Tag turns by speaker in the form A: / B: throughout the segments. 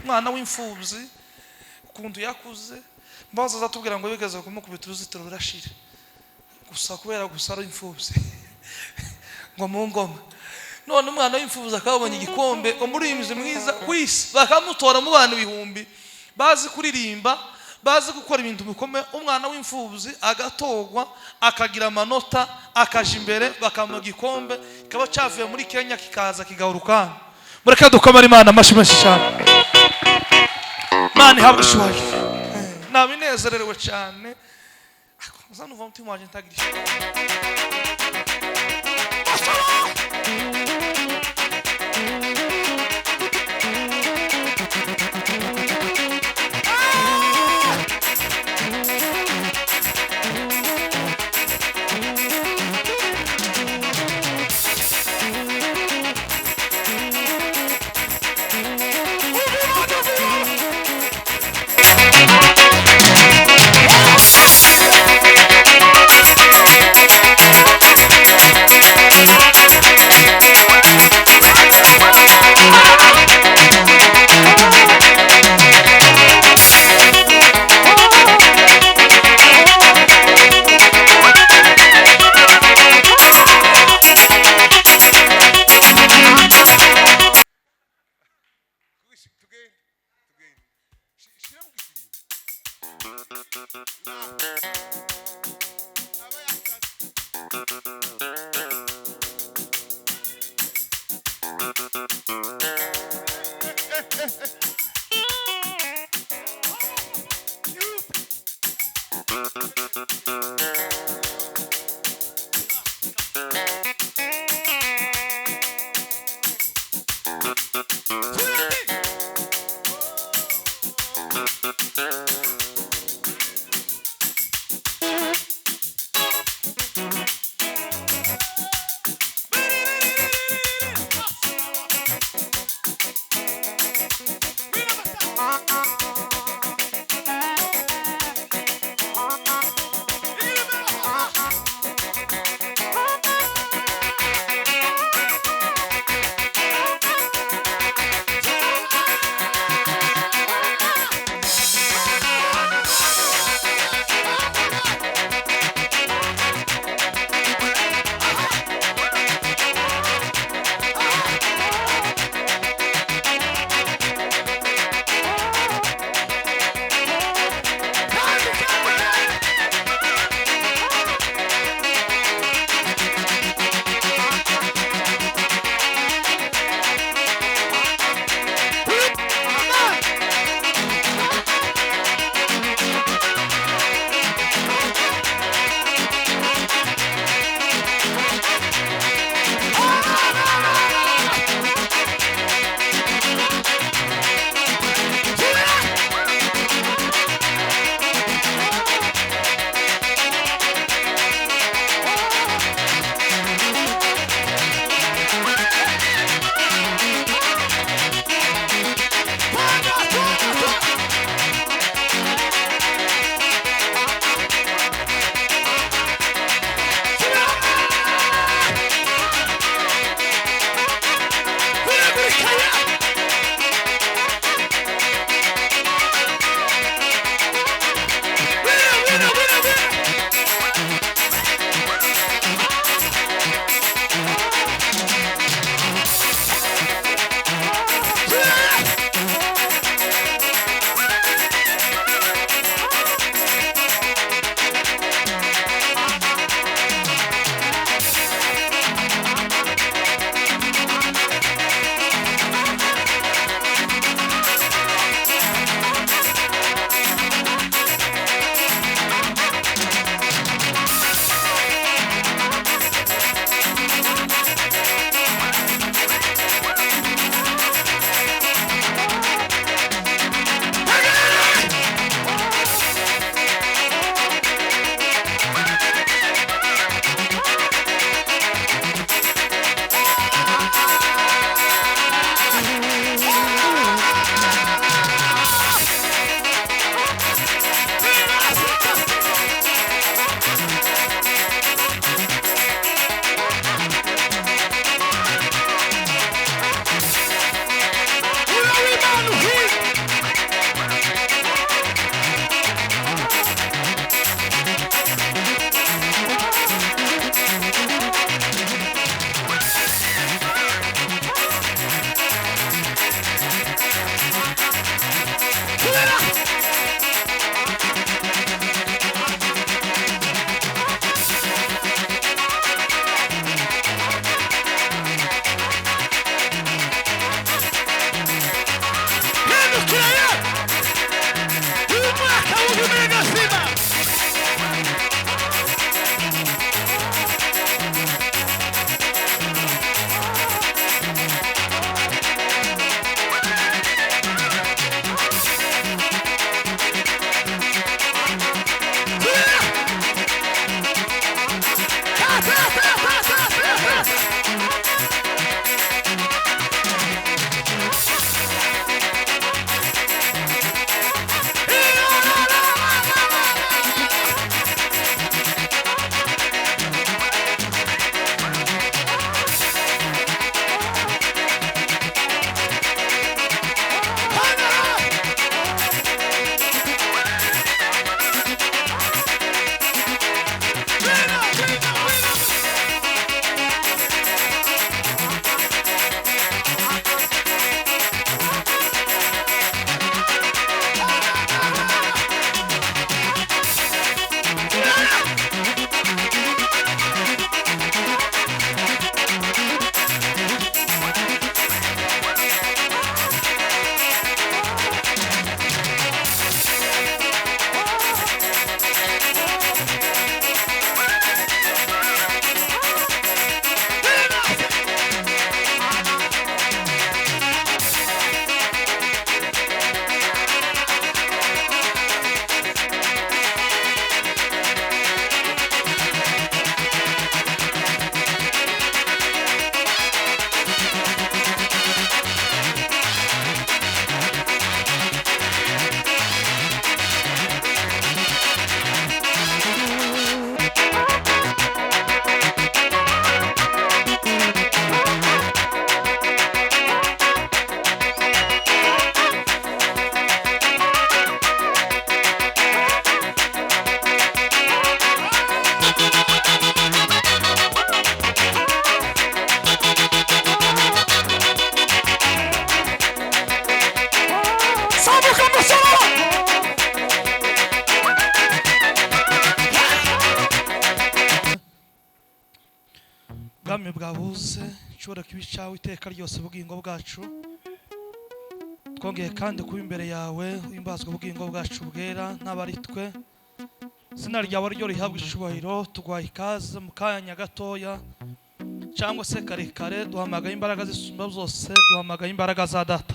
A: Umwana w'imfubyi ukuntu yakuze, Mbabazi azatubwira ngo bigeze kumukubita uruzitiro rurashira gusa kubera gusa ari imfubyi ngo mu ngoma. None umwana w'imfubyi akabonye igikombe, umuririmbyi mwiza ku isi, bakamutora mu bantu ibihumbi bazi kuririmba, bazi gukora ibintu bikomeye, umwana w'imfubyi agatorwa, akagira amanota, akaja imbere, bakamuha igikombe, kikaba cyavuye muri Kenya kikaza kigaruka. Mureke dukomere Imana amashyi menshi cyane. Imana ihabwe icyubahiro. Nabinezerewe cyane. Ariko numva umutima wanjye ntagira ishema.
B: Tugende, tugende. Shira mu gisirimba. Aba yasaze.
A: Ubwami bwabuze nshobora kubicaho iteka ryose ubugingo bwacu. Twongeye kandi kuba imbere yawe, uhimbazwe ubugingo bwacu bwera n'abari twe. Izina ryawe ryo rihabwa icubahiro. Tugwaye ikaze mu kanya gatoya cyangwa se karekare. Duhamagaye imbaraga zisumba zose, duhamagaye imbaraga za data,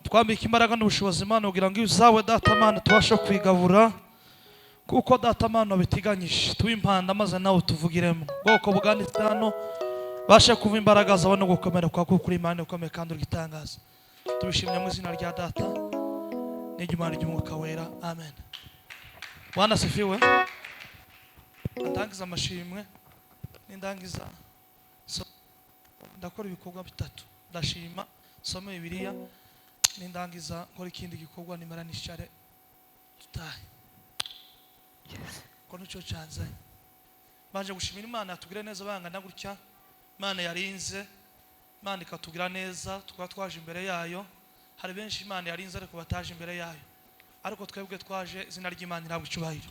A: twambika imbaraga n'ubushobozi Imana, kugira ngo izawe data Mana tubashe kwigabura kuko data Mana bitiganyije. Tube impanda maze nawe tuvugiremo bwoko bwanditse hano, bashe kuva imbaraga zawe no gukomera kwa kuko uri Imana ikomeye kandi uri igitangaza. Tubishimye mu izina rya data n'iry'Imana ry'Umwuka Wera, amen. Bwana asifiwe. Ndangiza amashimwe n'indangiza. So, ndakora ibikorwa bitatu: ndashima, soma Bibiliya, n'indangiza nkora ikindi gikorwa, nimara nishare tutahe ko nicyo cyanzanye. Mbanje gushimira Imana yatugire neza bangana gutya, Imana yarinze, Imana ikatugira neza tukaba twaje imbere yayo. Hari benshi Imana yarinze ariko bataje imbere yayo, ariko twebwe twaje, izina ry'Imana rihabwa icyubahiro.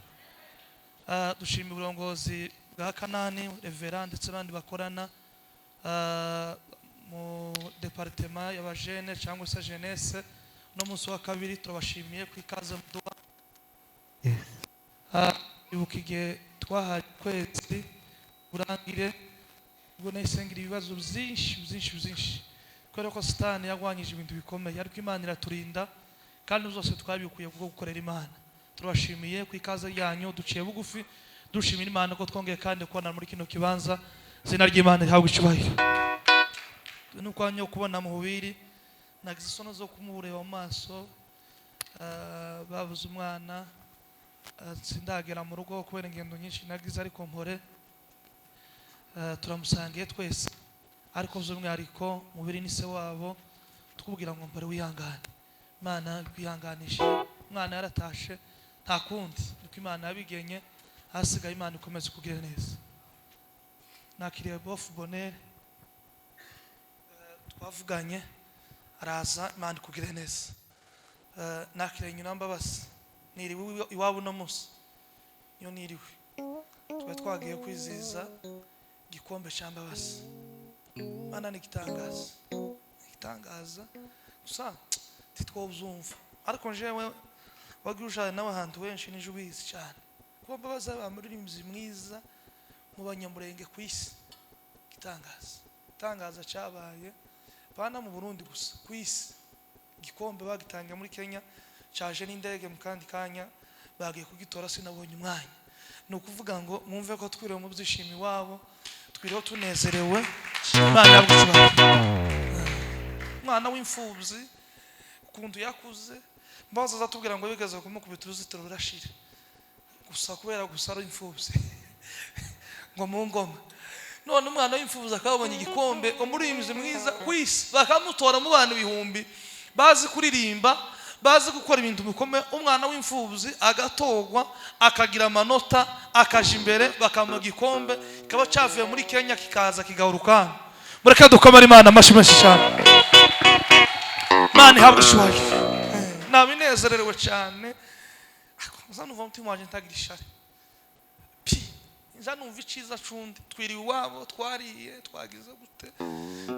A: Dushima uburongozi bwa Kanani Revera ndetse n'abandi bakorana mu département y'abajene cyangwa se jeunesse. No munsi wa kabiri turabashimiye ku ikaze muduha. Ibuka igihe twahaye ukwezi urangire, ubwo nahise ngira ibibazo byinshi byinshi byinshi kubera ko Satani yarwanyije ibintu bikomeye, ariko Imana iraturinda kandi zose twabikuye kubwo gukorera Imana. Turabashimiye ku ikaze ryanyu, duciye bugufi dushimira Imana ko twongeye kandi kubona muri kino kibanza. Izina ry'Imana rihabwa icyubahiro. Nuko yo kubona muhubiri nagize isoni zo kumureba mu maso. Babuze umwana, sindagera mu rugo kubera ingendo nyinshi nagize, ariko mpore. Turamusangiye twese, ariko by'umwihariko mubiri ni se wabo. Tukubwira ngo mpore, wihangane, Imana kwihanganisha. Umwana yaratashe, nta kundi, niko Imana yabigenye. Hasigaye Imana ikomeze kugira neza. Nakiriye bofu bonere, twavuganye araza, Imana ikugire neza. Nakiriye nyina Mbabazi, niriwe iwabo uno munsi, niyo niriwe. Twari twagiye kwizihiza igikombe cya Mbabazi. Imana ni igitangaza, igitangaza gusa ntitwobyumva, ariko njyewe wagiye ujana nawe ahantu henshi nije ubizi cyane kuba Mbabazi aba muririmbyi mwiza mu Banyamurenge ku isi. Igitangaza, igitangaza cyabaye bana mu Burundi gusa, ku isi. Igikombe bagitangiye muri Kenya, cyaje n'indege mu kandi kanya bagiye kugitora, sinabonye umwanya. Ni ukuvuga ngo mwumve ko twiriwe mu byishimo iwabo, twiriwe tunezerewe. Imana yagucubahiro. Umwana w'imfubyi ukuntu yakuze, Mbabazi azatubwira ngo bigeze kumukubita uruzitiro rurashira gusa kubera gusa ari imfubyi ngo mu ngoma. None umwana w'imfubyi akabonye igikombe, umuririmbyi mwiza ku isi, bakamutora mu bantu ibihumbi bazi kuririmba, bazi gukora ibintu bikomeye, umwana w'imfubyi agatogwa, akagira amanota, akaja imbere, bakamuha igikombe, kikaba cyavuye muri Kenya kikaza kigaruka. Mureke dukomere Imana amashyi menshi cyane. Imana ihabwe icyubahiro. Nabinezerewe cyane. Ariko nza numva umutima wanjye ntagira ishari pi, nza numva icyiza cundi. Twiriwe iwabo, twariye, twagize gute,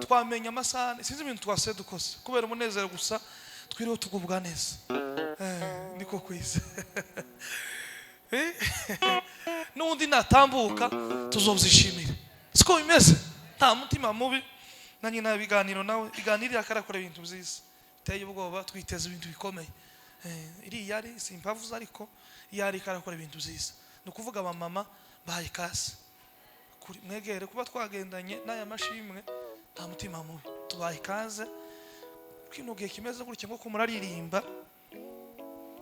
A: twamenya amasahani, sinzi ibintu twasize dukoze kubera umunezero gusa. Twiriwe tugubwa neza. Niko kwiza. N'undi natambuka tuzobyishimira, siko bimeze? Nta mutima mubi. Na nyina ibiganiro nawe iganirira akarakora ibintu byiza biteye ubwoba. Twiteze ibintu bikomeye. Iriya ari simpavuze, ariko iyo ari karakora ibintu byiza. Ni ukuvuga abamama bahaye ikaze Kuri- mwegere kuba twagendanye n'aya mashimwe, nta mutima mubi, tubaye ikaze. Kino gihe kimeze gutya nko muraririmba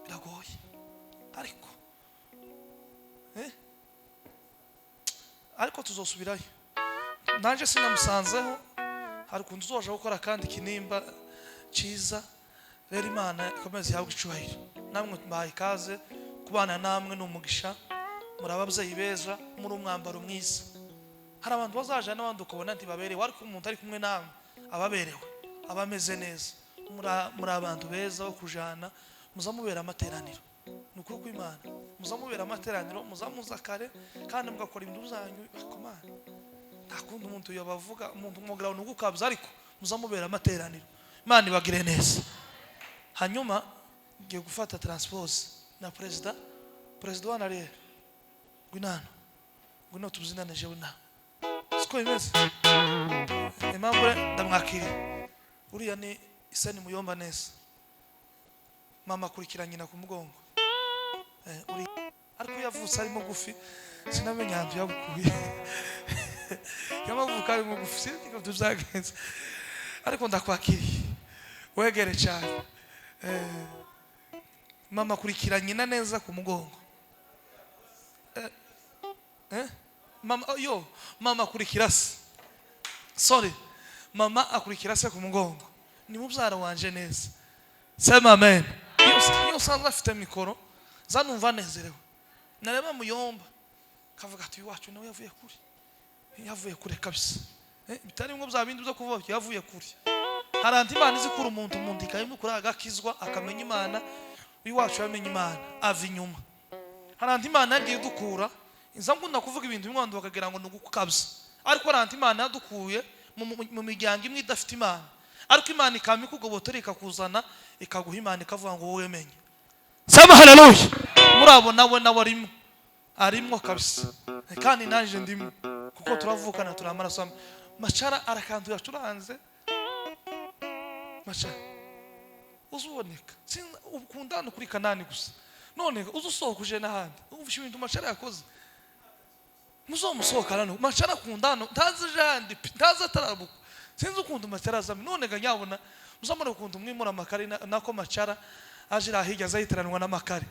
A: biragoye, ariko ariko tuzosubirayo. Nanjye sinamusanzeho, hari ukuntu uzoja gukora kandi kinimba cyiza. Rero Imana ikomeze ihabwe icyubahiro. Namwe mbahaye ikaze, kubana namwe ni umugisha. Muri ababyeyi beza, muri umwambaro mwiza. Hari abantu bazaja n'abandi ukabona ntibaberewe, ariko umuntu ari kumwe namwe ababerewe, aba ameze neza. Muri abantu beza bo kujana. Muza mubera amateraniro, ni ukuri kw'Imana, muza mubera amateraniro, muza muza kare kandi mugakora ibintu byanyu. Ariko Mana. Nta kundi umuntu yabavuga, umuntu umwogera ni ugukabya, ariko muzamubera amateraniro. Imana ibagire neza. Hanyuma ngiye gufata transpose na perezida. Perezida wa narere, ngwino hano, ngwino tubyinane jewe nawe, siko bimeze. Impamvu ndamwakiriye, uriya ni Iseni Muyomba neza. Mama akurikira nyina ku mugongo. Uri ariko yavutse ari mugufi, sinamenya ahantu yabukuye. Yamavuka ari mugufi, sinzi ko tuzagenza, ariko ndakwakiriye, wegere cyane. Mama akurikira nyina neza ku mugongo. Mama, oh, yo mama akurikira se, sorry, mama akurikira se ku mugongo, ni mubyara wanje neza. Sema amen. Iyo usanzwe afite mikoro zanumva anezerewe, nareba Muyomba kavuga ati: "Iwacu nawe yavuye kure, yavuye kure kabisa." Bitari ngo bya bindi byo kuvuga ko yavuye kure. Hari andi Imana izikura umuntu mu nda ikayimukura, agakizwa, akamenya Imana. Iwacu yamenye Imana ava inyuma. Hari andi Imana yagiye idukura. Nza nkunda kuvuga ibintu bimwe, abantu bakagira ngo ni ugukabya, ariko hari andi Imana yadukuye mu miryango imwe idafite Imana, ariko Imana ikama ikugobotora, ikakuzana, ikaguha Imana, ikavuga ngo: "Wowe menye." Sema haleluya. Muri abo nawe arimo, arimo kabisa, kandi nanjye ndimo kuko turavukana, turi amaraso amwe. Macara arakantu yacuranze. Macara uzuboneka, ukunda hano kuri Kanani gusa, none uza usohoka uje n'ahandi umvishe ibintu Macara yakoze. Muzomusohoka hano, Macara akunda hano, ntazi ejo ahandi pe, ntazi atarabuka, sinzi ukuntu Macara azamo. None ga nyabona muzamure ukuntu mwimura amakari nako Macara aje iriya hirya, aza yiteranwa n'amakari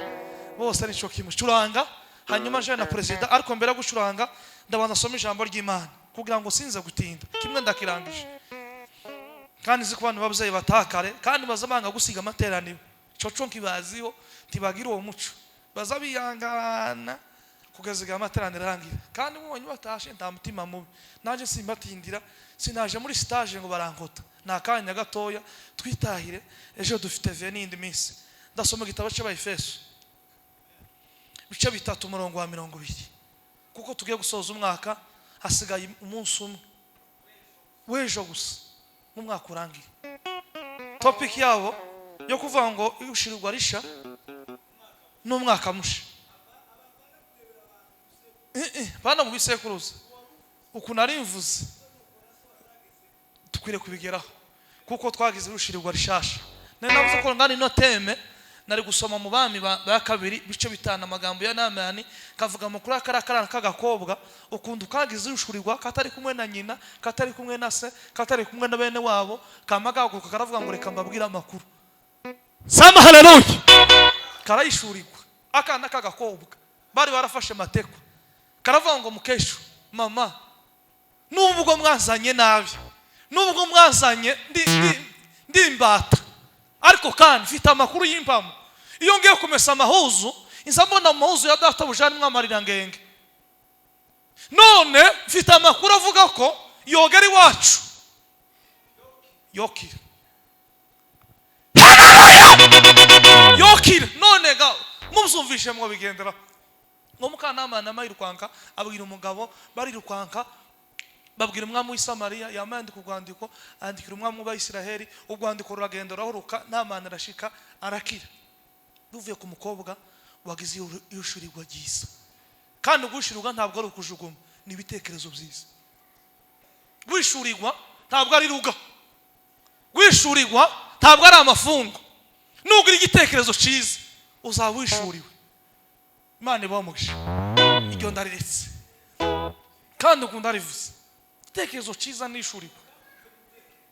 A: bose ari cyo kimwe. Curanga, hanyuma aje na perezida. Ariko mbere yo gucuranga ndabanza asome ijambo ry'Imana kugira ngo sinze gutinda. Kimwe ndakirangije, kandi nzi ko abantu b'ababyeyi batakare kandi baza banga gusiga amateraniro. Ico nkibaziho, ntibagira uwo muco, baza biyangana kugeza igihe amateraniro arangira. Kandi mubonye batashe, nta mutima mubi, nanjye simbatindira. Sinaje muri stage ngo barankota, ni akanya gatoya twitahire, ejo dufite ve n'indi minsi. Ndasoma igitabo cy'Abayefeso, ibice 3, umurongo wa 20, kuko tugiye gusoza umwaka, hasigaye umunsi umwe w'ejo gusa n'umwaka urangiye. Topic yabo yo kuvuga ngo ishirirwa risha n'umwaka musha. Bana mu bisekuruza ukuntu ari mvuze, dukwiriye kubigeraho kuko twagize irushirirwa rishasha. Nari navuze ko ngani ino thème nari gusoma mu Bami ba Kabiri, ibice 5, amagambo ya Namani, kavuga amakuru y'akariya k'agakobwa, ukuntu kagize irushurirwa katari kumwe na nyina, katari kumwe na se, katari kumwe na bene wabo, kama gahaguruka karavuga ngo: "Reka mbabwire amakuru." Sama haleluya. Karayishurirwa, akana k'agakobwa bari barafashe matekwa, karavuga ngo: "Mukeshu mama, nubwo mwazanye nabi, nubwo mwazanye ndi imbata, ariko kandi mfite amakuru y'impamo. Iyo ngiye kumesa amahuzu, nza mbona mu mahuzu ya databuja harimo amarira ngenge. None mfite amakuru avuga ko yogera iwacu, yokira yokira." None ga mubyumvishe mwo bigendera ngo mukanama yirukanka abwira umugabo, barirukanka babwira umwami w'i Samariya. Yama yandika urwandiko, andikira umwami w'Abayisiraheli. Urwandiko ruragenda rurahuruka, Namani arashika, arakira, ruvuye ku mukobwa wagize ihushurirwa ryiza. Kandi guhishurirwa ntabwo ari ukujuguma, ni ibitekerezo byiza. Guhishurirwa ntabwo ari ruga, guhishurirwa ntabwo ari amafungo. Nugira igitekerezo cyiza uzaba wishuriwe. Imana ibahe umugisha. Iryo ndariretse kandi ukunda rivuze igitekerezo cyiza nishurirwa.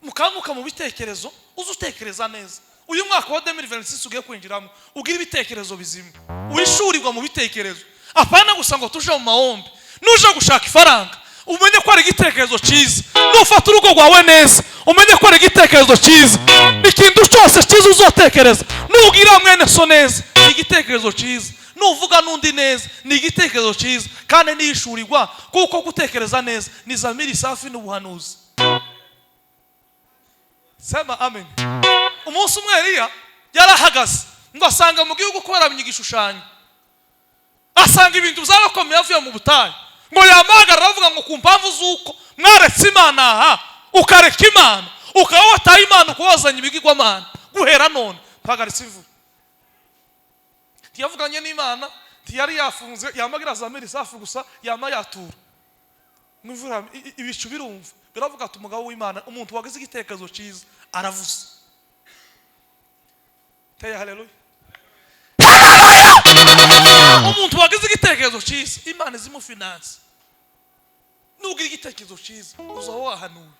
A: Mukanguka mu bitekerezo, uze utekereza neza. Uyu mwaka wa 2026 ugiye kwinjiramo, ugira ibitekerezo bizima, wishurirwa mu bitekerezo. Apana gusa ngo tuje mu mahombe. Nuje gushaka ifaranga, umenye ko ari igitekerezo cyiza. Nufata urugo rwawe neza, umenye ko ari igitekerezo cyiza. Ikintu cyose cyiza uzotekereza, nubwira mwene so neza, ni igitekerezo cyiza. Nuvuga n'undi neza, ni igitekerezo cyiza kandi nishurirwa, kuko gutekereza neza ni zamiri safi n'ubuhanuzi. Sema amen. Umunsi umwe Eliya yarahagaze ngo asanga mu gihugu ko baramenya igishushanyo, asanga ibintu byarakomeye, avuye mu butayu. Ngo yamagara aravuga ngo ku mpamvu z'uko mwaretse Imana aha, ukareka Imana, ukaba wataye Imana, ukabazanya ibigirwamana, guhera none mpagaritse imvura. Ntiyavuganye n'Imana, ntiyari yafunze, yamagira za mirisafu gusa, yama yatura imvura, ibicu birumva biravuga ati umugabo w'Imana, umuntu wagize igitekerezo cyiza aravuze. Teye haleluya. Umuntu wagize igitekerezo cyiza, Imana izimufinanse. Nugira igitekerezo cyiza uzaba wahanuwe.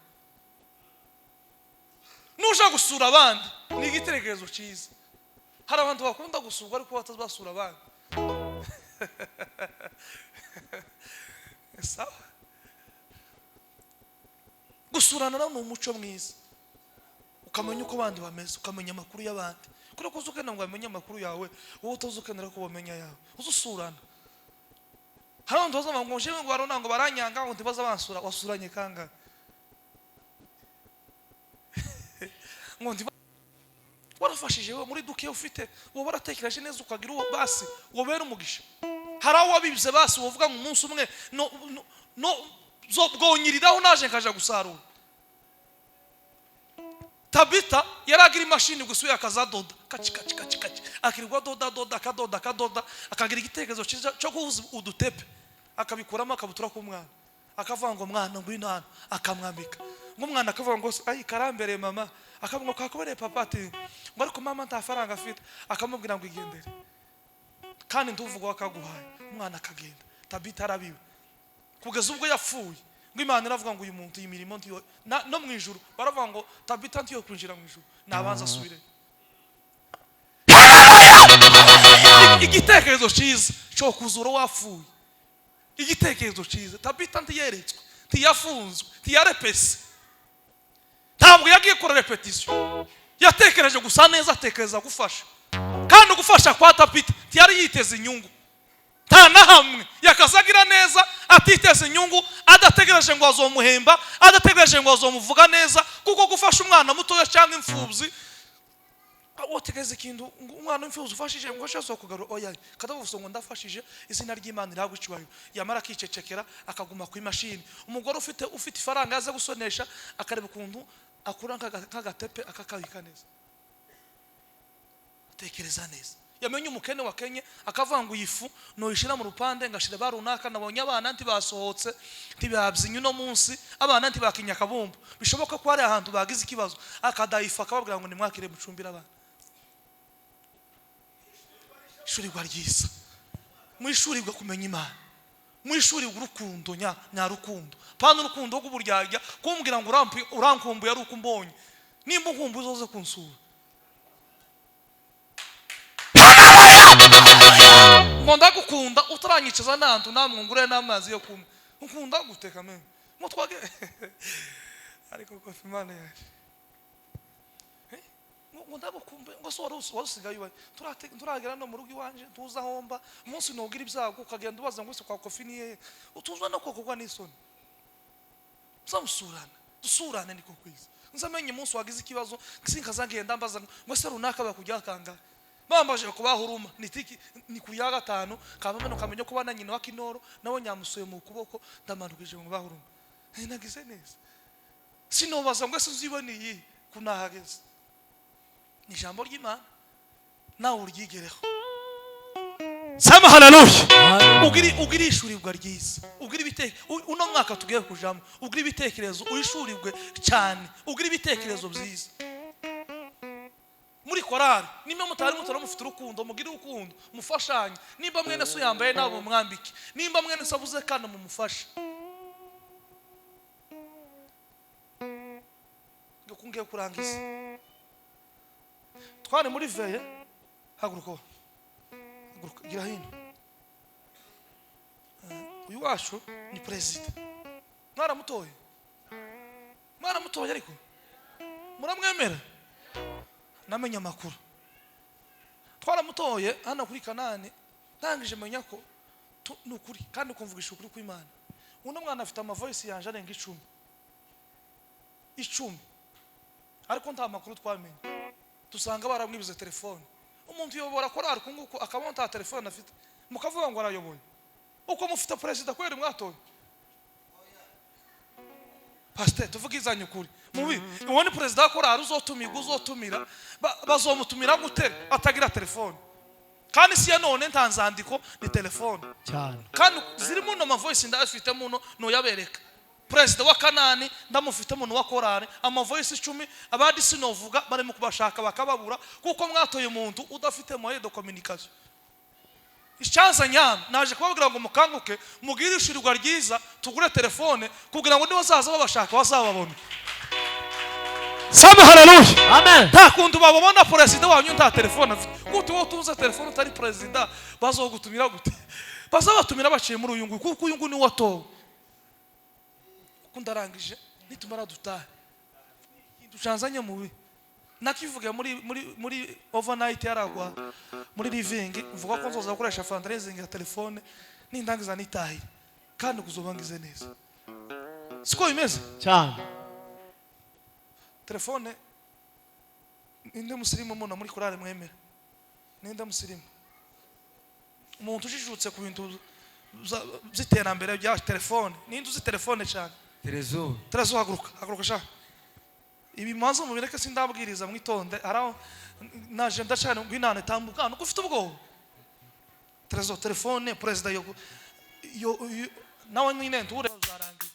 A: Nuja gusura abandi ni igitekerezo cyiza. Hari abantu bakunda gusurwa ariko batazasura abandi. Sawa, gusurana ni umuco mwiza, ukamenya uko abandi bameze, ukamenya amakuru y'abandi. Kubera ko uzi ukenera ngo bamenye amakuru yawe, wowe utazi ukenera ko bamenya ayawe, uzi usurana. Hari abantu baza ngo njewe ngo barona ngo baranyanga ngo ntibaza bansura. Wasuranye kangahe? Ngo warafashije wowe muri duke ufite, wowe waratekereje neza ukagira uwo basi wobera umugisha. Hari aho wabibye basi wovuga ngo umunsi umwe no no zo bwonyiriraho naje nkaja gusarura. Tabita yaragira imashini gusa yakazadoda kaci kaci kaci kaci, akirirwa doda doda akadoda akadoda, akagira igitekerezo cyiza cyo guhuza udutepe, akabikuramo akabutura k'umwana, akavuga ngo mwana ngwino hano, akamwambika. Ngo umwana akavuga ngo ayi karambereye mama, akavuga ngo kakubereye papa, ati ngo ariko mama nta faranga afite, akamubwira ngo igendere kandi ntuvuge akaguhaye. Umwana akagenda. Tabita arabiwe kugeza ubwo yapfuye. Ngo Imana iravuga ngo uyu muntu iyi mirimo ntiyo no mu ijuru baravuga ngo Tabita ntiyo kwinjira mu ijuru, nabanza asubire. Igitekerezo cyiza cyo kuzura wapfuye, igitekerezo cyiza. Tabita ntiyeretswe, ntiyafunzwe, ntiyarepese, ntabwo yagiye kora repetition. Yatekereje gusa neza, atekereza gufasha. Kandi gufasha kwa Tabita ntiyari yiteze inyungu nta na hamwe. Yakazagira neza atiteze inyungu, adategereje ngo azomuhemba, adategereje ngo azomuvuga neza. Kuko gufasha umwana mutoya cyangwa imfubyi, wotegereza ikintu ngo umwana w'imfubyi ufashije ngo ashobora kugarura, oya, kadavuze ngo ndafashije, izina ry'Imana rihabwe icyubahiro. Yamara akicecekera, akaguma ku imashini. Umugore ufite ifaranga aza gusonesha, akareba ukuntu akura nk'agatepe akakabika neza, atekereza neza. Yamenye umukene wa Kenya, akavuga ngo iyi fu noyishira mu rupande ngashira ba runaka, nabonye abana ntibasohotse, ntibabyinnye uno munsi, abana ntibakinya akabumbu, bishoboka ko hari ahantu bagize ikibazo, akadayifu akababwira ngo nimwakire mucumbire abana. Ishurirwa ryiza, mu ishurirwa kumenya Imana, mu ishurirwa urukundo nyarukundo, pana urukundo rw'uburyarya kumbwira ngo urankumbuye ari uko umbonye. Nimba unkumbuye uzoze kunsura. Ngo ndagukunda utaranyicaza n'ahantu namwe ngure n'amazi yo kunywa, ukunda guteka meme ngo twage. Ariko ko Imana yaje ngo ndagukumbuye, ngo so wari usigaye iwawe, turagera no mu rugo iwanje ntuza homba. Umunsi nugira ibyago ukagenda ubaza ngo se kwa Kofi ni hehe, utuzwa no kokogwa n'isoni. Muzamusurana, dusurane niko kwiza. Nzamenye umunsi wagize ikibazo, sinkazagenda mbaza ngo se runaka bakujya kangahe, bambaje kubahuruma nitiki ni ku ya gatanu kabameno kamenya ko bana nyina wa Kinoro nawe nyamusuye mu kuboko ndamanukije ngo bahuruma. Nagize neza sinobaza ngo se uzibone iyi kunahageze. Ni ijambo ry'Imana nawe uryigereho. Sema haleluya. Ugira ishurirwa ryiza, ugira uno mwaka tugiye kujamo, ugira ibitekerezo, uhishurirwe cyane, ugira ibitekerezo byiza. Muri korari nimba mutari mutari mufite urukundo, mugire urukundo, mufashanye. Nimba mwene so yambaye nabo mumwambike, nimba mwene so abuze kandi mumufashe. Ngiye kurangiza. Twari muri veye, haguruka haguruka, gira hino. Uyu wacu ni perezida, mwaramutoye, mwaramutoye, ariko muramwemera. Namenye amakuru, twaramutoye hano kuri Kanani. Ntangije menya ko ni ukuri kandi ukumvugisha ukuri kw'Imana. Uno mwana afite amavoice yanje arenga 10, ariko nta makuru twamenye, dusanga baramwibuze telefone. Umuntu uyobora korari kunguko akaba nta telefone afite, mukavuga ngo arayoboye. Uko mufite perezida kweri mwatoye. Pastor tuvugizanye ukuri. Mubi uwo ni perezida akora uzotumirwa uzotumira bazomutumira gute atagira telefone. Kandi si ya none ntanzandiko ni telefone.
C: Cyane.
A: Kandi ziri muno ma voice ndafite muno no yabereka. Perezida wa Kanani ndamufite muno wa korale ama voice 10 abandi sinovuga barimo kubashaka bakababura kuko mwatoye umuntu udafite moyen de communication. Icyanza nyana naje kubabwira ngo mukanguke mugire ishirirwa ryiza tugure telefone kugira ngo nibazaza babashaka bazababona. Saba haleluya.
C: Amen.
A: Nta kuntu babona perezida wanyu nta telefone afite. Gute wowe utunze telefone utari perezida bazogutumira gute? Bazabatumira baciye muri uyu nguyu kuko uyu nguyu ni watowe. Kuko ndarangije nitumara dutahe. Ducanzanye mubi. Nakivuga muri overnight yaragwa muri living mvuga ko nzoza gukoresha fundraising ya telefone nindangiza nitahi kandi kuzobangize neza. Siko bimeze?
C: Cyane.
A: Telefone ninde musirimu muna muri korale mwemera? Ninde musirimu? Umuntu ujijutse ku bintu by'iterambere bya telefone. Ninde uzi telefone cyane?
D: Terezo.
A: Terezo haguruka, haguruka sha. Ibi manzo mubireke sindabwiriza mwitonde. Haraho naje ndacana ngwinane tambuka nuko ufite ubwoba. Terezo telefone perezida yo nawe nyine nture uzarangiye.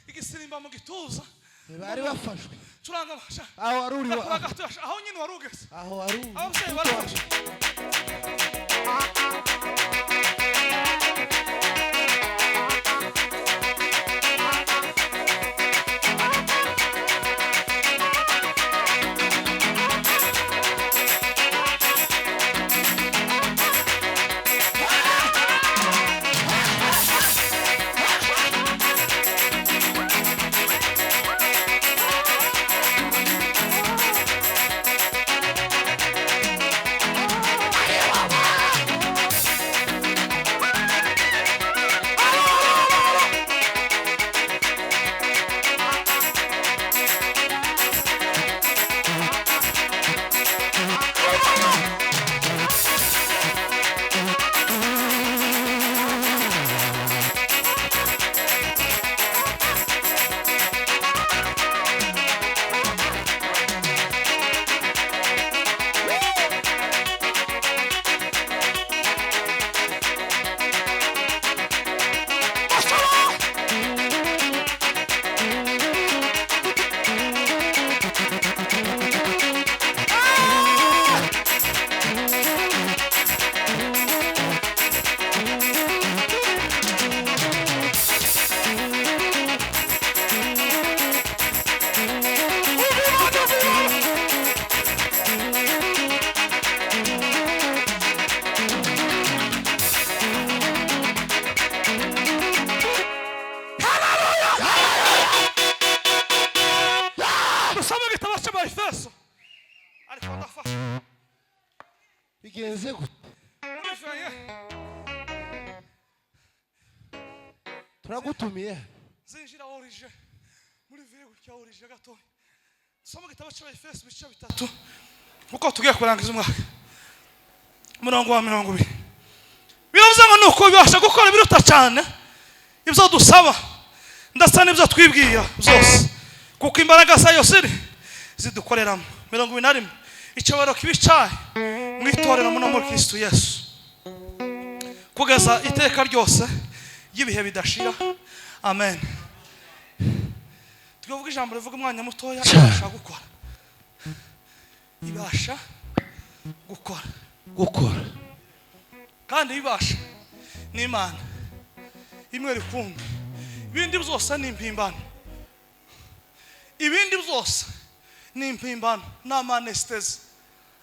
A: Igisirimba mu gituza
C: bari bafashwe
A: curanga basha
C: aho waruri
A: aho nyine warugeze
C: aho waruri
A: aho se barafashwe.
C: Bigenze gute?
A: Muri feye.
C: Turagutumiye.
A: Zinjira orije muri veye gutya, orije gatoya. Soma igitabo cy'Abefeso ibice 3, kuko tugiye kurangiza umwaka. Umurongo wa 20 biravuze ngo: "Nuko bibasha gukora biruta cyane ibyo dusaba ndetse n'ibyo twibwira byose, kuko imbaraga zayo ziri zidukoreramo." 21: "Icyubahiro kibe icyayo mu itorero no muri Kristo Yesu kugeza iteka ryose ry'ibihe bidashira. Amen." Tuvuga ijambo rivuga umwanya mutoya: ibasha gukora, ibasha gukora.
C: Gukora.
A: Kandi ibasha ni Imana imwe rukumbi. Ibindi byose ni impimbano, ibindi byose ni impimbano, ni amanesitezi,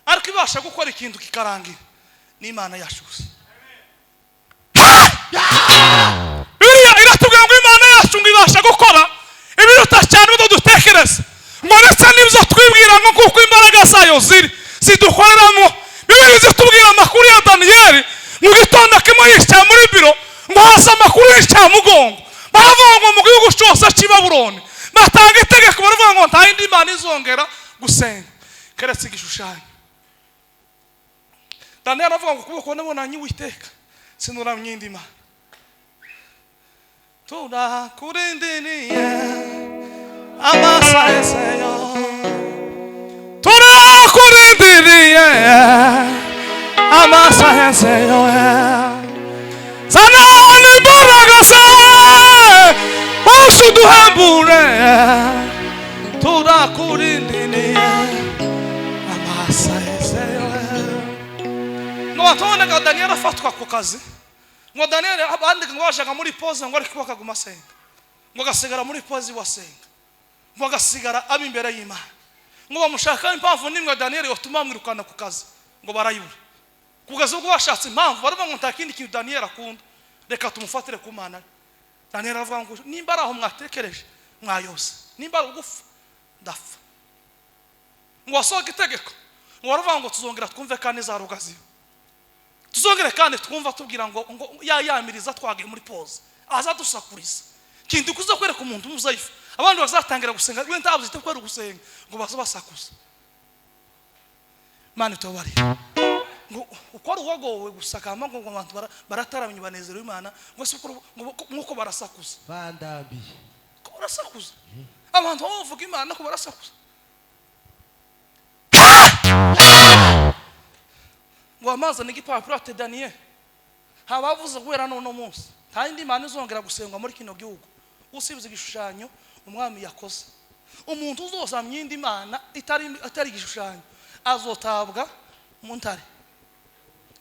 A: ariko ibasha gukora ikintu kikarangira ni Imana yacu gusa. Bibiliya iratubwira ngo Imana yacu ngo ibasha gukora ibiruta cyane ibyo dutekereza, ngo ndetse n'ibyo twibwira, ngo kuko imbaraga zayo ziri zidukoreramo. Bibiliya zitubwira amakuru ya Daniyeli. Mu gitondo kimwe yicaye muri biro, ngo hasa amakuru y'incamugongo. Baravuga ngo mu gihugu cyose cy'i Babuloni batanga itegeko, baravuga ngo nta yindi mana izongera gusenga keretse igishushanyo. Daniyeli aravuga ngo: "Ukuboko nabonanye Uwiteka, sinuramye indi mana." Turakurindiriye amasaha, turakurindiriye amasaha. Zana imbaraga zawe, usuduhembure. Turakurindiriye amasaha. Ngo batobonaga Daniyeli afatwa ku kazi, ngo Daniyeli abandi ngo bajaga muri pause, ngo ariko bakaguma asenga, ngo agasigara muri pause iwe asenga, ngo agasigara aba imbere y'Imana. Ngo bamushaka impamvu nimwe Daniyeli yotuma bamwirukana ku kazi, ngo barayibura. Kugeza ubwo bashatse impamvu, baravuga ngo nta kindi kintu Daniyeli akunda, reka tumufatire ku Mana ye. Daniyeli aravuga ngo: "Nimba ari aho mwatekereje, mwayose, nimba ari ugufa, ndapfa." Ngo wasohoke itegeko, ngo baravuga ngo tuzongera twumve kandi za rugaziyo, tuzongere kandi twumva tubwira ngo yayamiriza twagiye muri pause, aza dusakuriza kintu kuza kwereka umuntu umuzayifu, abandi bazatangira gusenga, we ntabwo zite kwera gusenga, ngo baza basakuza. Mana itubabarire. Ngo uko ari uwagowe gusa kama ngo abantu barataramye, banezerewe Imana, ngo si uko ngo nkuko barasakuza.
C: Bandambiye.
A: Ko barasakuza, abantu baba bavuga Imana ko barasakuza. Ngo amazane igipapuro, ati: "Daniel, habavuze guhera n'uno munsi nta yindi mana izongera gusengwa muri kino gihugu usibye igishushanyo umwami yakoze. Umuntu uzozamya indi mana atari igishushanyo azotabwa mu ntare,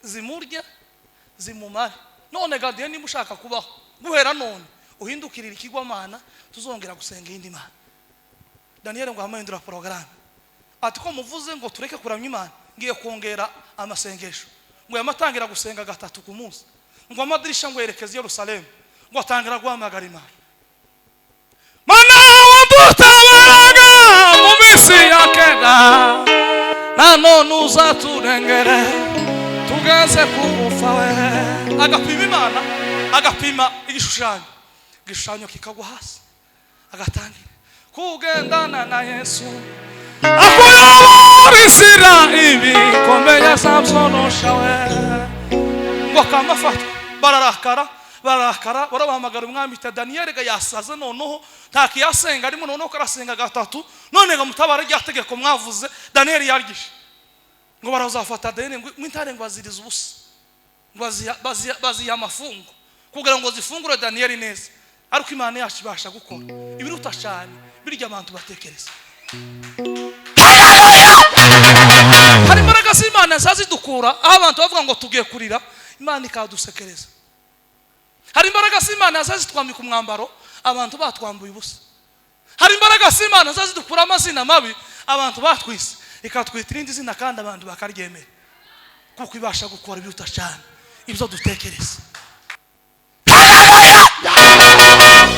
A: zimurye zimumare. None gadiye, niba ushaka kubaho, guhera none uhindukirira ikigwamana, tuzongera gusenga iyindi mana." Daniel ngo amahindura porogaramu, ati: "Ko muvuze ngo tureke kuramya Imana, ngiye kongera amasengesho." Ngo yamatangira gusenga gatatu ku munsi, ngo amadirisha ngo yerekeze i Yerusalemu, ngo atangira guhamagara Imana: "Mana wadutabaraga mu minsi ya kera, nanone uzaturengere tugeze ku gupfa we." Agapima Imana, agapima igishushanyo, igishushanyo kikagwa hasi, agatangira kugendana na Yesu akuyobora inzira ibikomeye. Samsonosha we. Ngo akamafatwa, bararakara, bararakara, barabahamagara umwami ita: "Daniyeli ga yasaze, noneho ntakiyasenga arimo, noneho ko arasenga gatatu. None ngo mutabare, rya tegeko mwavuze Daniyeli yaryishe." Ngo barazafata Daniyeli, ngo intare ngo bazirize ubusa, ngo baziha amafungo kugira ngo zifungure Daniyeli neza. Ariko Imana yacu ibasha gukora ibiruta cyane birya abantu batekereza. Hari imbaraga z'Imana ziza zidukura aho abantu bavuga ngo tugiye kurira, Imana ikadusekereza. Hari imbaraga z'Imana ziza zitwambika umwambaro abantu batwambuye ubusa. Hari imbaraga z'Imana ziza zidukura amazina mabi abantu batwise, ikatwita irindi zina kandi abantu bakaryemera, kuko ibasha gukora ibiruta cyane ibyo dutekereza.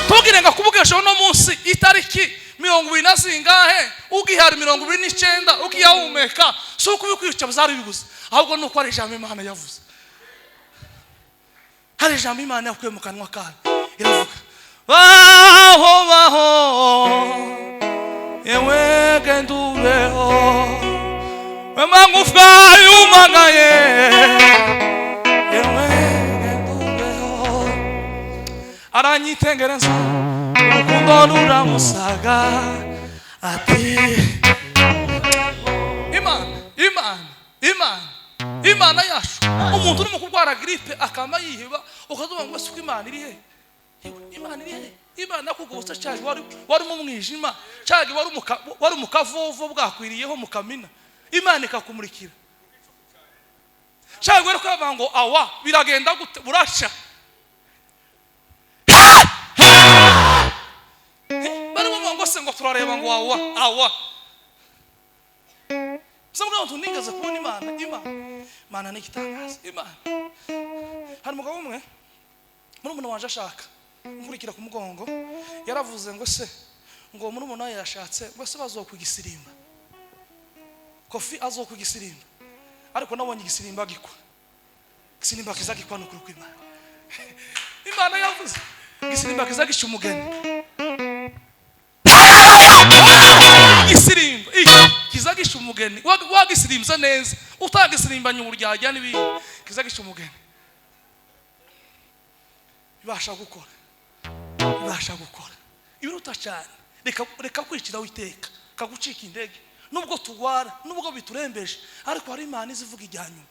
A: Tubwire ngo kuvugesha uno munsi itariki 20 na zingahe. Ugihari 29 ukiyahumeka, si uko ubikwica byari bibuze, ahubwo nuko ari ijambo Imana yavuze. Hari ijambo Imana yakuye mu kanwa kayo iravuga baho baho yewe gendureho amagufwa yumagaye yewe gendureho. Aranyitengereza urukundo ruramusaga ati Imana Imana Imana Imana yacu. Umuntu urimo kurwara gripe akama yiheba ukazuba ngo siko Imana iri he? Imana iri he? Imana yakugobotse cyaje wari mu mwijima, cyaje wari mu kavovo bwakwiriyeho mu kamina, Imana ikakumurikira. Cyaje wari kwavuga ngo awa biragenda gute burasha. Barimo ngo se ngo turareba ngo awa awa. Sasa mtu nigeze kubona Imana, Imana. Imana ni igitangaza, Imana. Hari umugabo umwe murumuna wanje ashaka nkurikira ku mugongo, yaravuze ngo se ngo murumuna we yashatse ngo se bazokugisirimba. Kofi azokugisirimba. Ariko nabonye igisirimba gikwa. Igisirimba kizagikwa no kuri Imana. Imana yavuze igisirimba kizagisha umugeni. Igisirimba kizagisha umugeni wagisirimza neza utagisirimba uburyarya n'ibindi kizagisha umugeni. Ibasha gukora, ibasha gukora ibiruta cyane. Reka kwicira witeka kagucika indege nubwo tugwara nubwo biturembeje, ariko hari Imana izivuga ijyanyuma.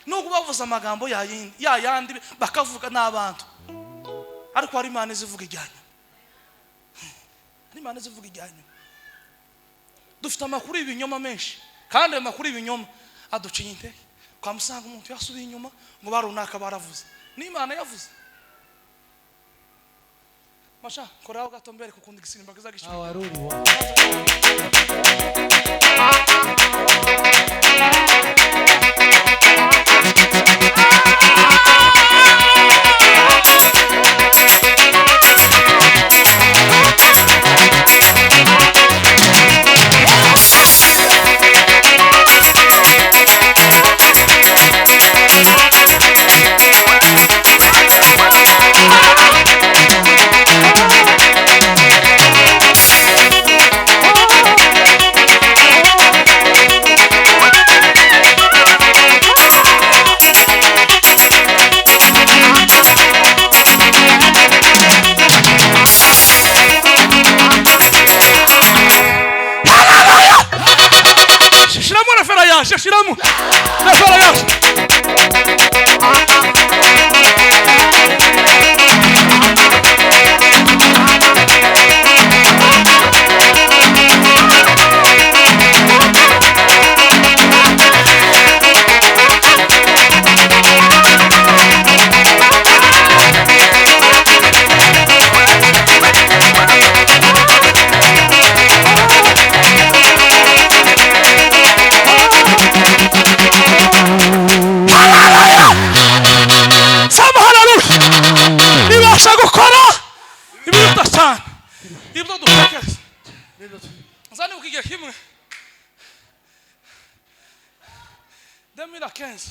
A: Nubwo bavuze amagambo ya yandi bakavuga n'abantu, ariko hari Imana izivuga ijyanyuma. Hari Imana izivuga ijyanyuma. Dufite amakuru y'ibinyoma menshi, kandi ayo makuru y'ibinyoma aduciye intege. Twamusanga umuntu yasubiye inyuma ngo barunaka baravuze, ni Imana yavuze. Masha koraho gato mbere kukunda igisirimba kizagisha. Shiramu refera yaje. Ibasha gukora ibiruta cyane ibyo dutekereza. Nzanibuka igihe kimwe 2015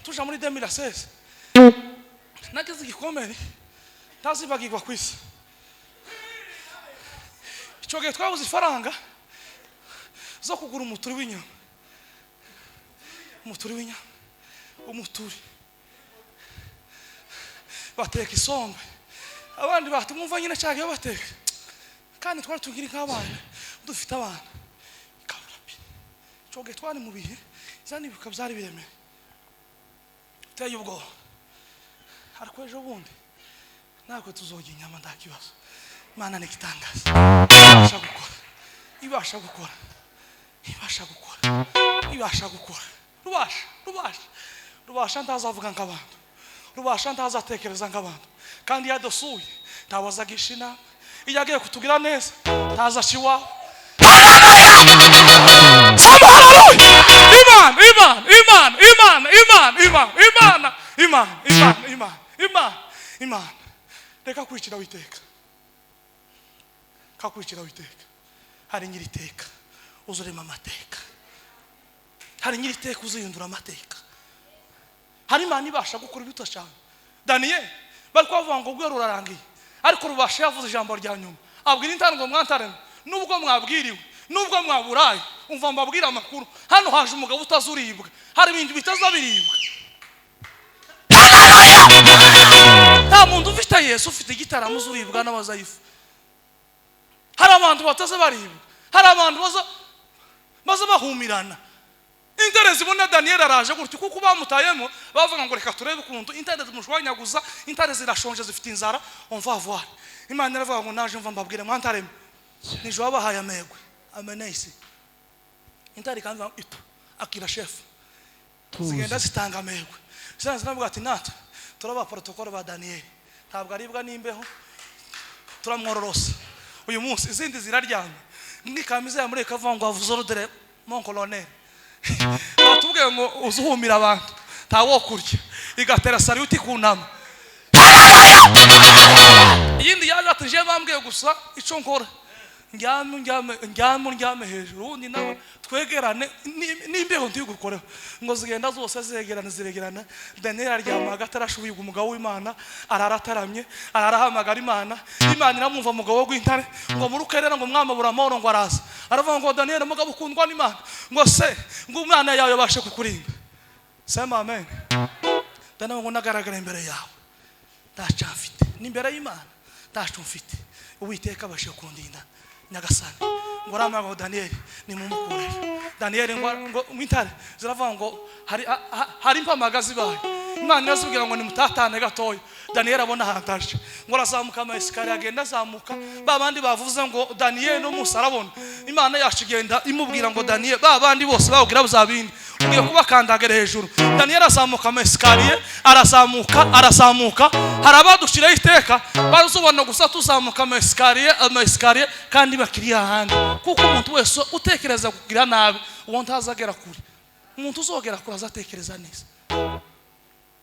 A: tuja muri 2016 nagize igikomere ntazibagirwa ku isi. Icyo gihe twabuze ifaranga zo kugura umuturi w'inyama, umuturi w'inyama, umuturi bateka isombe, abandi batumva nyine cyangwa iyo bateka, kandi twari tugira nk'abana dufite abana kabura pi. Icyo gihe twari mu bihe zanibuka byari biremere biteye ubwoba, ariko ejo bundi ntabwo tuzojya inyama nta kibazo. Imana ni igitangaza, ibasha gukora, ibasha gukora, ibasha gukora, ibasha gukora. Rubasha, rubasha, rubasha ntazavuga nk'abantu, rubasha ntazatekereza nk'abantu, kandi iyo adusuye ntawazagisha inama, iyo agiye kutugira neza ntazaca iwawe. Imana, Imana, Imana, Imana, Imana, Imana, Imana, Imana, Imana, Imana, Imana, Imana. Reka kwicira witeka, kakwicira witeka. Hari nyiriteka uzurema amateka, hari nyiriteka uzihindura amateka, hari Imana ibasha gukora ibito cyane. Daniel bari kubavuga ngo ubwo rurarangiye, ariko rubasha yavuze ijambo rya nyuma, abwira intare ngo mwantare, nubwo mwabwiriwe, nubwo mwaburaye, umva mbabwira amakuru, hano haje umugabo utazuribwa, hari ibintu bitazabiribwa. Nta muntu ufite Yesu ufite igitaramo uzuribwa n'abazayifu. Hari abantu bataza baribwa, hari abantu baza bahumirana. Intare zibona Daniel araje gutyo, kuko bamutayemo bavuga ngo reka turebe ukuntu intare zimushwanyaguza, intare zirashonje zifite inzara, on va voir. Imana iravuga ngo naje mva mbabwire mwantareme, nijo wabahaye amegwe ameneisi. Intare ikanza ito akira chef, zigenda zitanga amegwe, ziravuga ati natwe turaba protocole ba Daniel, ntabwo aribwa n'imbeho, turamwororosa uyu munsi. Izindi ziraryamye nk'ikamiza ya mureka avuga ngo avuze ordre mon colonel, batubwiye ngo uzuhumira abantu ntawo kurya, igatera saluti kunama. Iyindi yaje ati je bambwiye gusa ico nkora, ndyame ndyame ndyame ndyame hejuru, ubundi nawe twegerane n'imbeho ntigukoreho. Ngo zigenda zose zegerana ziregerana, Daniel aryama hagati arashubiye umugabo w'Imana, arara ataramye, ararahamagara Imana, Imana iramwumva umugabo w'intare ngo murukerera ngo mwamabura amahoro, ngo araza aravuga ngo Daniel mugabo ukundwa n'Imana, ngo se ngo umwana yawe yabashe kukurinda. Sema amen. Daniel ngo nagaragara imbere yawe ntacyo mfite, ni imbere y'Imana ntacyo mfite, Uwiteka abashe kundinda Nyagasani. Ngo ramago Daniel nimumukure. Daniel ngo intare ziravuga ngo hari impamagazi bayo, Imana irazubwira ngo nimutatane gatoya. Daniel abona ahantu ngo arazamuka ama esikariye, agenda azamuka, ba bandi bavuze ngo Daniel no Musa arabona. Imana yacu igenda imubwira ngo Daniel, ba bandi bose babwira buzabindi ugiye kubakandagera hejuru. Daniel azamuka ama esikariye, arazamuka arazamuka, hari abadushiraho iteka bazubona gusa tuzamuka ama esikariye ama esikariye, kandi bakiri ahandi. Kuko umuntu wese utekereza kugira nabi uwo ntazagera kure. Umuntu uzogera kure azatekereza neza.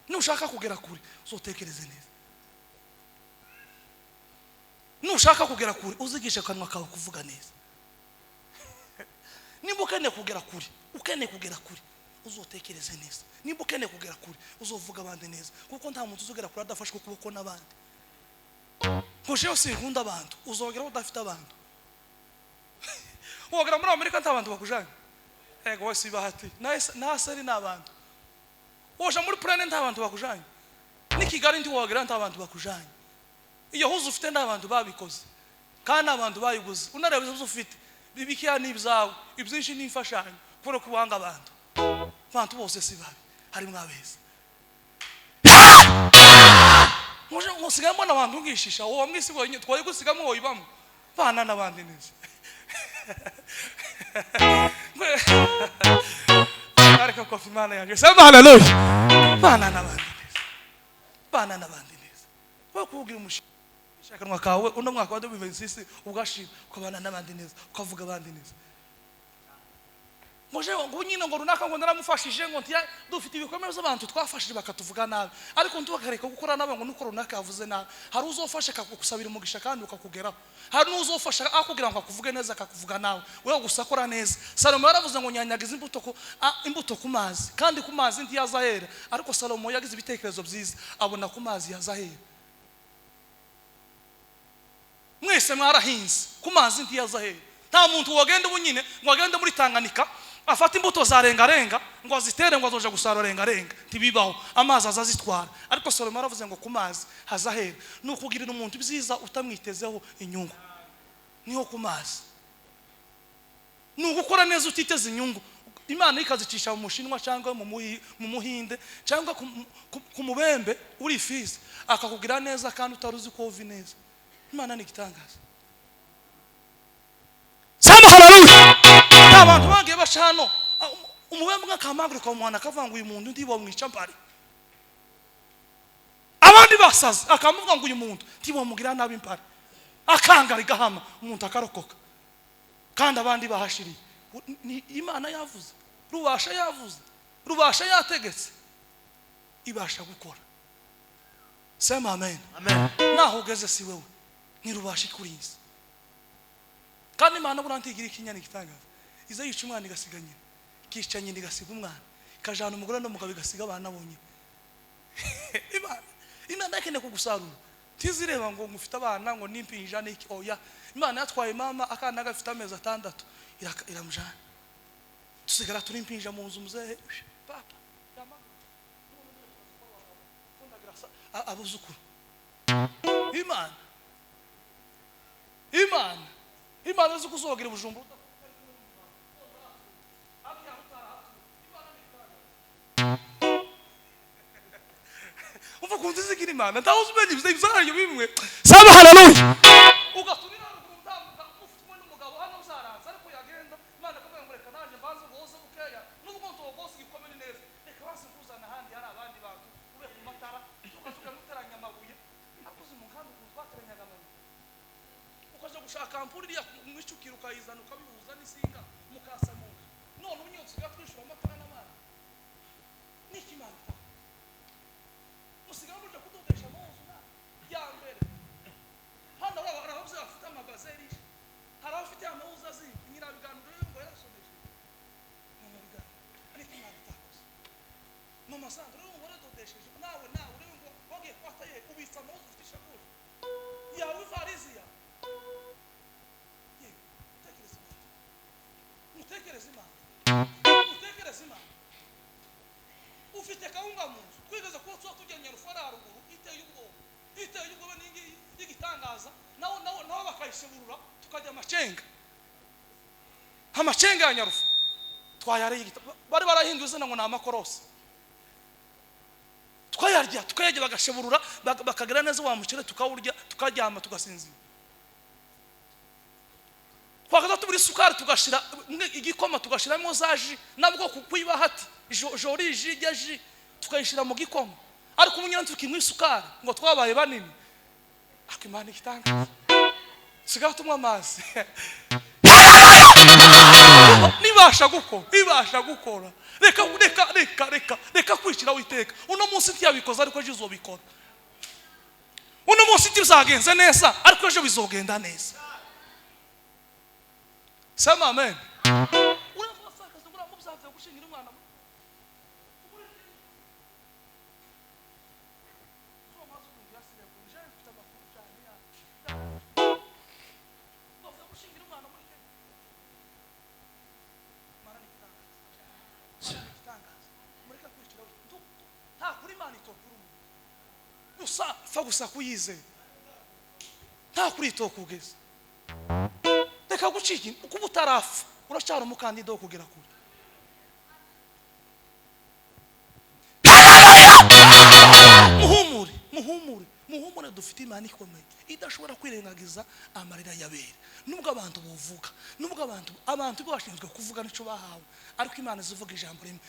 A: Nushaka kugera kure uzotekereze neza. Nushaka kugera kure uzigishe akanwa kawe kuvuga neza. Nimba ukeneye kugera kure, ukeneye kugera kure uzotekereze neza. Nimba ukeneye kugera kure uzovuga abandi neza, kuko nta muntu uzogera kure adafashwe ukuboko n'abandi. Ngo jewe sinkunda abantu, uzogera udafite abantu. Wogera muri Amerika nta bantu bakujanye. Ego wese ibahati naseri n'abantu. Woja muri plane nta bantu bakujanye. Ni Kigali ndi wogera nta bantu bakujanye. Iyo huzu ufite n'abantu babikoze, kandi abantu bayiguze. Unareba ibyo ufite bibikiya n'ibyawe, ibyinshi n'imfashanyo kubera ko wanga abantu. Abantu bose si babi, hari mwabeza. Muje musigaye mbona abantu ngishisha, uwo mwisi wenyine twaye gusigamo woyibamo. Bana n'abandi neza. Ariko kofi Imana yanjye. Sema haleluya. Bana n'abandi neza. Bana n'abandi neza. Wewe kugira umushakanwa kawe uno mwaka wa 2026 ugashira ukabana n'abandi neza, ukavuga abandi neza. Ngo jewe ngo nyine ngo runaka ngo naramufashije ngo ntiya dufite ibikomere by'abantu twafashije bakatuvuga nabi, ariko ntubakareka gukora nabi ngo nuko runaka yavuze nabi. Hari uzofasha akakusabira umugisha kandi ukakugeraho, hari n'uzofasha akubwira ngo akuvuge neza akakuvuga nawe, wewe gusa akora neza. Salomo yaravuze ngo nyanyagiza imbuto ku mazi, kandi ku mazi ntiyazahera, ariko Salomo yagize ibitekerezo byiza abona ku mazi yazahera. Mwese mwarahinze ku mazi ntiyazahera. Nta muntu wagenda ubunyine ngo agende muri Tanganyika afata imbuto za rengarenga ngo azitere ngo azoje gusarura rengarenga, ntibibaho, amazi azazitwara. Ariko Salomo yaravuze ngo ku mazi hazahera. Ni ukugirira umuntu ibyiza utamwitezeho inyungu, niho ku mazi. Ni ugukora neza utiteze inyungu. Imana ikazicisha mu Mushinwa cyangwa mu Muhinde cyangwa ku mubembe uri fizi, akakugira neza kandi utari uzi ko uvi neza. Imana ni igitangaza. Sema haleluya. Abantu bangiye bashano umubembe nk'akamaguru kamuhana akavuga ngo uyu muntu ndibomwica mpari. Abandi basaza akamuvuga ngo uyu muntu ntibomugira nabi mpari, akanga rigahama umuntu akarokoka, kandi abandi bahashiriye. Ni Imana yavuze, rubasha yavuze, rubasha yategetse, ibasha gukora. Sema amen. Amen. Naho ugeze si wewe, ni rubasha ikurinze. Kandi Imana buriya ntigira ikinyana igitangaza. Iza yica umwana igasiga nyina, ikica nyina igasiga umwana, ikajana umugore n'umugabo igasiga abana bonyine. Imana ikeneye kugusarura. Ntizireba ngo mufite abana ngo n'impinja n'iki, oya. Imana yatwaye mama akana gafite amezi 6 iramujana. Tusigara turi impinja mu nzu muzehe papa abuzukuru. Imana izi kuzogira Bujumbura. Umva ukuntu izigira Imana, ntawe uzi umenya ibyayo bimwe. Saba haleluya. Ugasubira haruguru utambuka ufite umwe n'umugabo hano uzaranze, ariko yagenda Imana ikavuga ngo reka nanjye mbanze ngoze bukeya, nubwo ntogoze igikomere neza, reka banze nkuzana ahandi hari abandi bantu ube ku matara, tukazuka muteranya amabuye. Akoze mu nkambi ukuntu twateranyaga amabuye. Ukaja gushaka ampuri iriya mwicukira ukayizana ukabihuza n'isinga mukasamuka. None ubunyotsi bwatwishura amatara n'amazi. Niki Imana itanga? Musigaye muja kudodesha amazu na ya mbere. Hano hari abavyeyi bafite amabazeri, hari abafite amahuza azi nyirabiganiro rero ngo yarasomeje. Mama biganiro, niki Imana itakoze? Mama Sandra rero ngo waradodesheje, nawe rero ngo wagiye kwa taye ubitsa amahuza ufite ishakoshi yawe ivarizi yawe. Yewe, mutekereze Imana. Mutekereze Imana. Mutekereze Imana. Ufite kawunga mu nzu, twigeze kuba tuba tujya Nyarufara haruguru, iteye ubwoba. Iteye ubwoba n'ingi y'igitangaza, nawe bakayishiburura, tukajya amacenga. Amacenga ya Nyarufa. Twayariye bari barahinduye izina ngo ni amakorosi. Tukayarya, tukayarya bagashiburura, bakagira neza wa mucere tukawurya, tukaryama tugasinzira. Twakaza tubura isukari tugashira igikoma tugashiramo za ji, nabwo kwiba hati jori ji ijya ji tukayishira mu gikoma. Ariko umunyana tukinywa isukari ngo twabaye banini. Ariko Imana igitangaza. Sigaho tunywa amazi. Nibasha gukora, ibasha gukora. Reka reka reka reka reka kwicira witeka. Uno munsi ntiyabikoze ariko ejo izobikora. Uno munsi ntibizagenze neza ariko ejo bizogenda neza. Sema amen. Gusa fa gusa kuyizera. Nta kuri tokugeza. Reka gucika kuba utarafa uracyari umukandida wo kugera kure. Muhumure, muhumure, muhumure, dufite Imana ikomeye idashobora kwirengagiza amarira y'abera. Nubwo abantu buvuga, nubwo abantu bashinzwe kuvuga nico bahawe, ariko Imana izivuga ijambo rimwe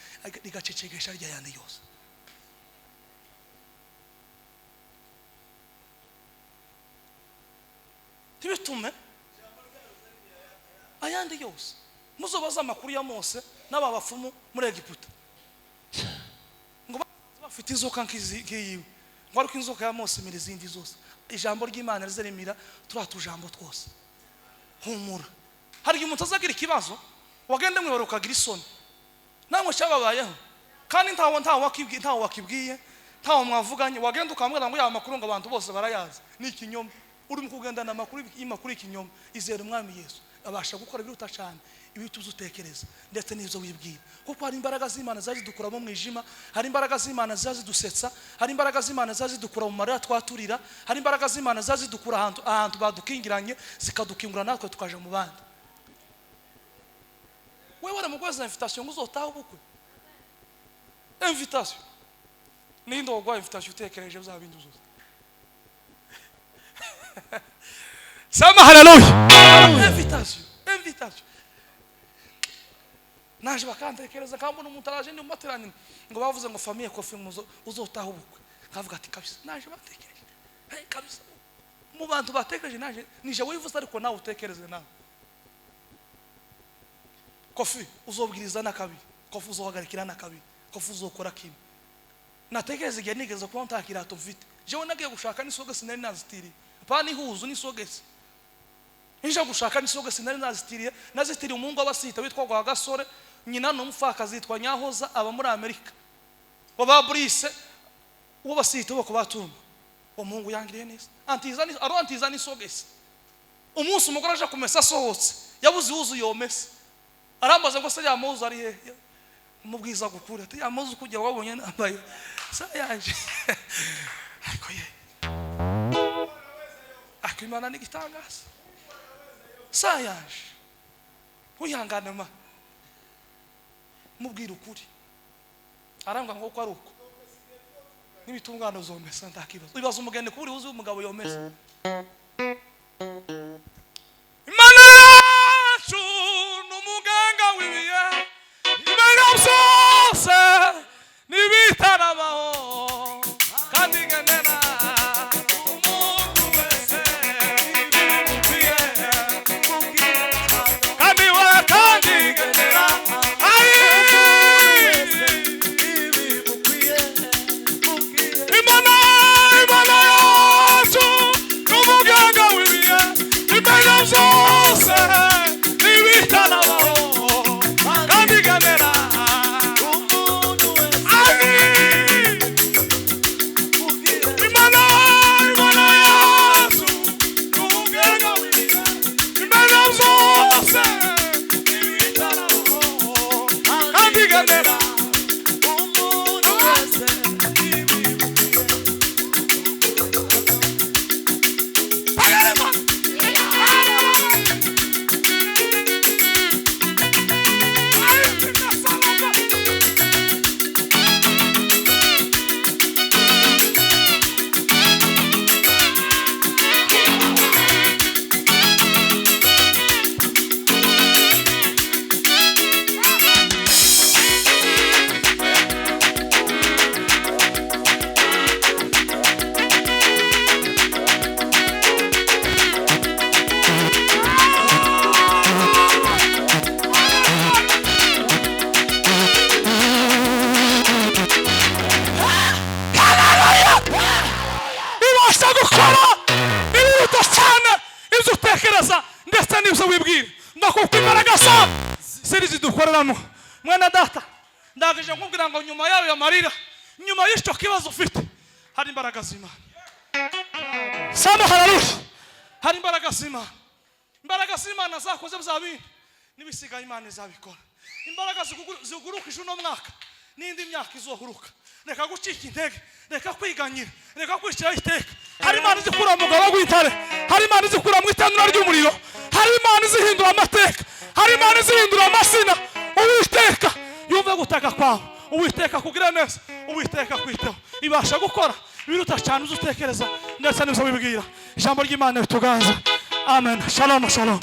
A: rigacecegesha rya yandi yose. Tibitume ayandi yose muzobaza amakuru ya Mose n'aba bafumu muri Egiputa ngo bafite inzoka nk'iyiwe, ngo ariko inzoka ya Mose imira izindi zose. Ijambo ry'Imana rizeremira turiya tujambo twose. Humura. Hari igihe umuntu azagira ikibazo wagenda mwibara ukagira isoni, namwe cyababayeho kandi ntawe wakibwiye, ntawe mwavuganye, wagenda ukamubwira ngo ya makuru ngo abantu bose barayazi, ni ikinyoma. Urimo kugendana amakuru y'ikinyoma. Izere Umwami Yesu abasha gukora ibiruta cyane ibyo utekereza ndetse n'ibyo wibwira, kuko hari imbaraga z'Imana zazidukura mu mwijima, hari imbaraga z'Imana zazidusetsa, hari imbaraga z'Imana zazidukura mu marira twaturira, hari imbaraga z'Imana zazidukura ahantu badukingiranye zikadukingura natwe tukaja mu bandi. Wewe waramugoza invitation ngo uzotaha ubukwe, invitation ninde wagwa invitation utekereje bya bindi uzoza. Sema haleluya. Invitation, invitation. Naje bakantekereza kambona umuntu araje ndi mumateranye ngo bavuze ngo famille kofi muzo uzotaha ubukwe, nkavuga ati kabisa naje batekereje. Hey kabisa mu bantu batekereje naje nije wivuze, ariko nawe utekereze nawe. Kofi uzobwiriza na kabiri, kofi uzohagarikira na kabiri, kofi uzokora kimwe. Natekereza igihe nigeze kuba ntakirato mfite. Jewe nagiye gushaka n'isogesi nari nazitiriye. Apana ihuzu n'isogesi. Nje gushaka n'isogesi nari nazitiriye, nazitiriye umuhungu w'abasita witwa Rwa Gasore, nyina ni umupfakazi yitwa Nyahoza, aba muri Amerika. Baba Brice uwo basita bo kubatumba. Uwo muhungu yangiriye neza, antiza ni aro antiza n'isogesi. Umunsi umugore aje kumesa asohotse, yabuze ihuzu yomesa, arambaza ngo se yamuhuzu ari hehe? Umubwiza gukura ati yamuhuzu kujya wabonye nambaye sa yaje. Ariko ye, ariko Imana ni igitangaza. Sa yaje, wihangane ma mubwira ukuri, arambwa ngo ko ari uko n'ibitungano zomesa ntakibazo. Ibaza umugeni kuburi wuzuye umugabo yomesa. Imana yacu ni umuganga w'ibihe, ibintu byose n'ibitarabaho, kandi igenera umuntu wese ibimukwiye, kandi we kandi igenera ari Imana, Imana yacu ni umuganga w'ibihe, ibintu byose n'ibitarabaho, kandi igenera ari Imana, Imana yacu ni umuganga w'ibihe, ibintu byose n'ibitarabaho, kandi igenera. Ibasha gukora ibiruta cyane ibyo utekereza ndetse n'ibyo wibwira, ngo kuko imbaraga zawe ziri zidukoreramo. Mwene data, ndangije nkubwira ngo nyuma y'ayo marira, nyuma y'icyo kibazo ufite, hari imbaraga z'Imana. Samba haleluya, hari imbaraga z'Imana. Imbaraga z'Imana zakoze bya bindi n'ibisigaye Imana izabikora. Imbaraga zigurukije uno mwaka n'indi myaka izohuruka. Reka gucika intege, reka kwiganyira, reka kwishyiraho iteka. Hari Imana izikura mu mugabo w'intare, hari Imana izikura mu itanura ry'umuriro, hari Imana izihindura amateka, hari Imana izihindura amasina. Uwiteka yumve gutaka kwawe, Uwiteka kugira neza, Uwiteka kwiteho. Ibasha gukora ibiruta cyane uzi utekereza ndetse n'ibyo wibwira. Ijambo ry'Imana rituganza. Amen. Shalom, shalom.